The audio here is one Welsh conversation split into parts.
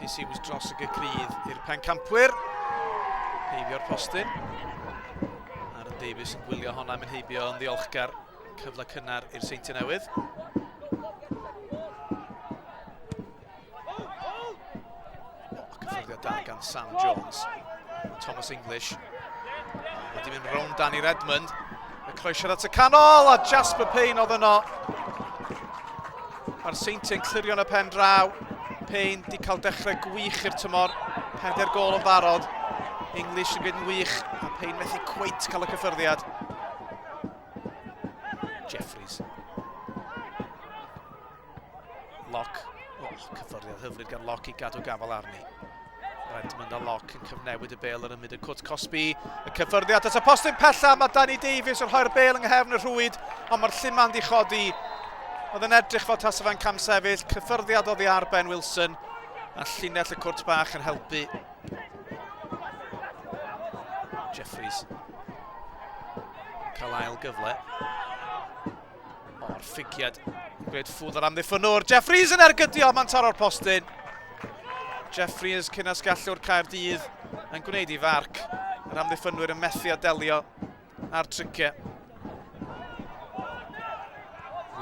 Rhys Hughes dros y gygrydd i'r pencampwyr. Heibio'r postyn. Aaron Davies yn gwylio honna mynd heibio yn ddiolchgar. Cyfle cynnar i'r Seintiau Newydd. Cyffyrddiad da gan Sam Jones. Thomas English. Wedi mynd rownd Danny Redmond. Y croesiad at y canol a Jasper Payne oedd yno. Mae'r Seintiau'n clirio yn y pen draw. Payne di cael dechrau gwych i'r tymor. Pedair gol yn barod. English yn gwneud yn wych. A Payne methu cweit cael y cyffyrddiad. Jeffries. Locke. Oh, cyffyrddiad hyfryd gan Locke i gadw gafael arni. Redmond a Locke yn cyfnewid y bel yn ymwneud y cwt cosbi. Y cyffyrddiad at y postyn pella, mae Danny Davies yn rhoi'r bel yng nghefn y rhwyd, ond mae'r lluman di chodi. Oedd yn edrych fel tasa fe'n camsefyll, cyffyrddiad oddi ar Ben Wilson, a llinell y cwrt bach yn helpu. Jeffries cael ail gyfle. O'r ffigiad yn gwneud ffwdd ar amddiffynnwr. Jeffries yn ergydio, mae'n taro'r postyn. Jeffries, cyn-asgellwr Caerdydd, yn gwneud i farc. Yr amddiffynwyr yn methu a delio ar triciau.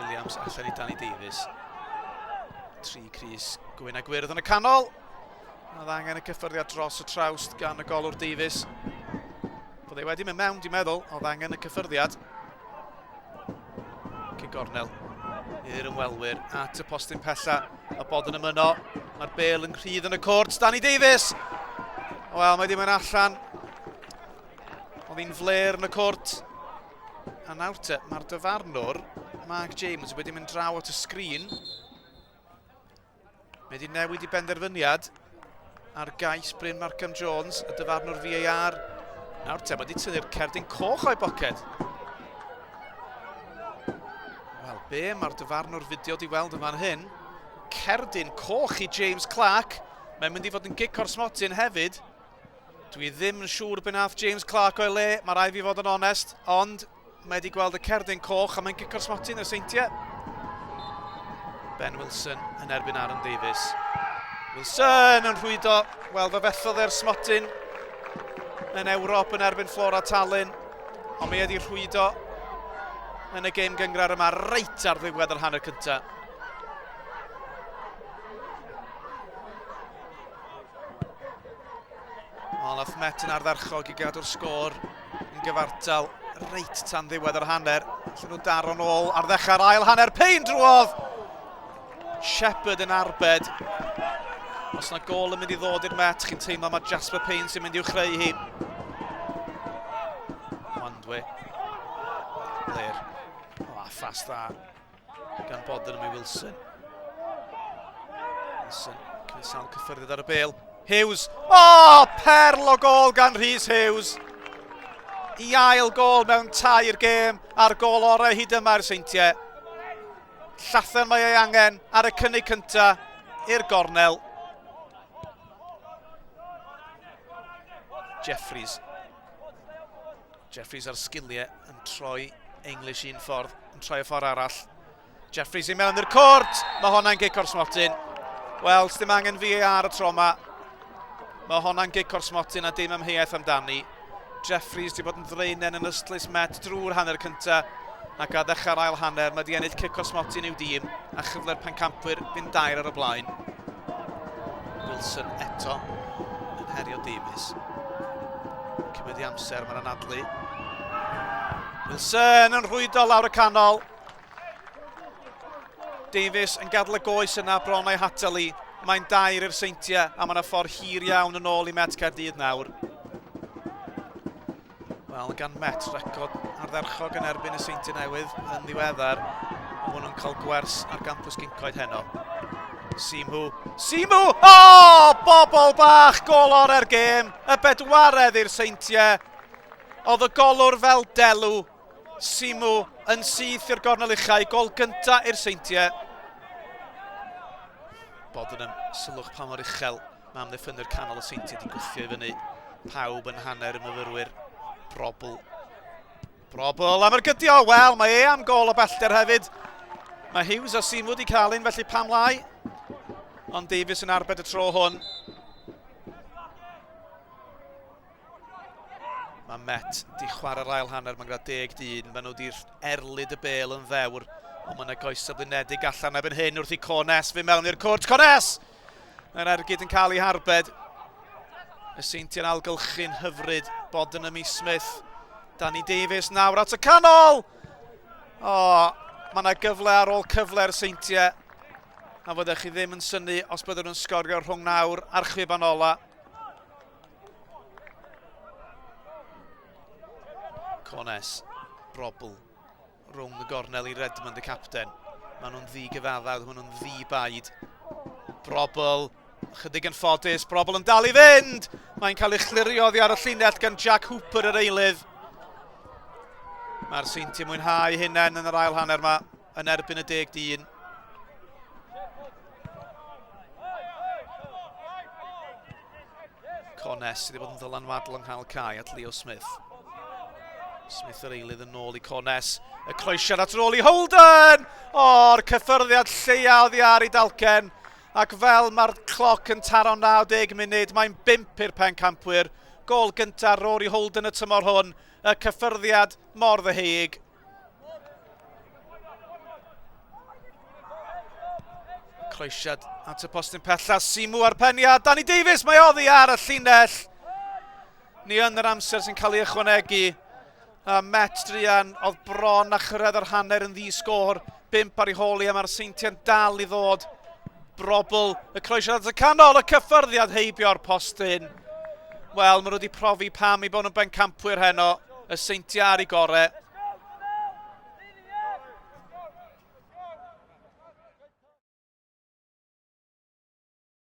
Williams allan i Danny Davies. Tri Cris gwyn a gwyrdd yn y canol. Oedd angen y cyffyrddiad dros y trawst gan y golwr Davies. Byddai wedi mynd mewn, dwi'n meddwl, oedd angen y cyffyrddiad. Cic gornel i'r ymwelwyr at y postyn pella a bod yn ymyno. Mae'r bel yn rhydd yn y cwrt. Danny Davies! Wel, mae wedi mynd allan. Oedd hi'n fler yn y cwrt. A nawr te, mae'r dyfarnwr, Mark James, wedi mynd draw at y sgrin. Mae wedi newid i benderfyniad ar gais Bryn Markham Jones, y dyfarnwr VAR. Nawr te, mae wedi tynnu'r cerdyn coch o'i boced. Wel, be mae'r dyfarnwr fideo di weld yn fan hyn? Cerdyn coch i James Clark. Mae'n mynd i fod yn gic o'r smotyn hefyd. Dwi ddim yn siŵr be nath James Clark o'i le, mae rai fi fod yn onest, ond Mae wedi gweld y cerdyn coch a mae'n gico'r smotyn y Seintiau. Ben Wilson yn erbyn Aaron Davies. Wilson yn rhwydo. Wel, fe fethodd e'r smotyn yn Ewrop yn erbyn Flora Tallinn. Ond mae wedi rhwydo yn y gêm gyngrair yma reit ar ddiwedd yr hanner cyntaf. Wel, nath Met yn ardderchog i gadw'r sgôr yn gyfartal reit tan ddiwedd yr hanner. Allan nhw daro nôl ar ddechrau'r ail hanner. Payne drwodd! Shepherd yn arbed. Os yna gol yn mynd i ddod i'r Met, chi'n teimlo mae Jasper Payne sy'n mynd i'w chreu hi. Wandwe. Blair. O, a ffas dda gan bod yn ymwy Wilson. Wilson, cymryd sawl cyffyrddiad ar y bel. Hughes, o, oh, perl o gol gan Rhys Hughes. I ail gol mewn tair gêm a'r gol orau hyd yma i'r Seintiau. Llathen mae ei angen ar y cynnig cynta i'r gornel. Jeffries. Jeffries ar sgiliau yn troi English un ffordd, yn troi y ffordd arall. Jeffries i mewn i'r cwrt! Mae honna'n gic o'r smotyn. Wel, dim angen VAR y tro yma. Mae honna'n gic o'r smotyn a dim amheuaeth amdani. Jeffries wedi bod yn ddraenen yn ystlys Met drwy'r hanner cynta ac a ddechrau'r ail hanner mae wedi ennill cic o'r smotyn i'w dîm a chyfle'r pencampwyr fynd dair ar y blaen. Wilson eto yn herio Davies. Cymryd i amser, mae'n anadlu. Wilson yn rhwydo lawr y canol. Davies yn gadael y goes yna bron o'i hatal i. Mae'n dair i'r Seintiau a mae yna ffordd hir iawn yn ôl i Met Caerdydd nawr. Wel, gan Met record ardderchog yn erbyn y Seintiau Newydd yn ddiweddar. Mae hwn yn cael gwers ar gampws Gyncoed heno. Simu. Simu! O! Oh, bobl bach, gol ore'r gêm. Y bedwaredd i'r Seintiau. Oedd y golwr fel delw. Simu yn syth i'r gornel uchau. Gol gynta i'r Seintiau. Bodenham, sylwch pa mor uchel mae amddiffynwyr canol y Seintiau wedi gwthio i fyny. Pawb yn hanner y myfyrwyr. Brobl. Brobl am yr gydio. Wel, mae e am gol o bellter hefyd. Mae Hughes a Simu wedi cael un, felly pam lai? Ond Davies yn arbed y tro hwn. Mae Met di chwarae'r ail hanner, mae'n gyda deg dyn, maen nhw wedi erlid y bel yn ddewr, ond mae yna goesau blinedig allan erbyn hyn wrth i Cones fy mewn i'r cwrt. Cones! Mae'r ergyd yn cael ei harbed. Y Seintiau'n algylchu'n hyfryd, Bodenham i Smith. Danny Davies nawr at y canol! O, mae yna gyfle ar ôl cyfle i'r Seintiau. A fyddech chi ddim yn synnu os byddwn nhw'n sgorio rhwng nawr a'r chwiban ola. Cones, Brobl, rhwng y gornel i Redmond y capten. Maen nhw'n ddi-gyfaddawd, maen nhw'n ddi-baid. Brobl, chydig yn ffodus, Brobl yn dal i fynd! Mae'n cael ei chlirio oddi ar y llinell gan Jack Hooper yr eilydd. Mae'r Seintiau mwynhau hunain yn yr ail hanner yma yn erbyn y deg dyn. Cones sydd wedi bod yn ddylanwadol yng nghanol cae at Leo Smith. Smith yr eilydd yn ôl i Cones. Y croesiad at rôl i Holden! O'r cyffyrddiad lleia oddi ar i dalcen. Ac fel mae'r cloc yn taro 90 munud, mae'n bump i'r pencampwyr. Gôl gyntaf Rory Holden y tymor hwn. Y cyffyrddiad mor ddeheuig. Croesiad at y postyn pella, Simu ar peniad, Danny Davies, mae oddi ar y llinell. Ni yn yr amser sy'n cael ei ychwanegu. A Met druan, oedd bron a chyrraedd yr hanner yn ddi-sgôr. Bump ar ei hôl i a mae'r Seintiau'n dal i ddod. Brobl, y croesiad at y canol, y cyffyrddiad heibio'r postyn. Wel, maen nhw wedi profi pam i bod nhw'n bencampwyr heno. Y Seintiau ar ei gorau.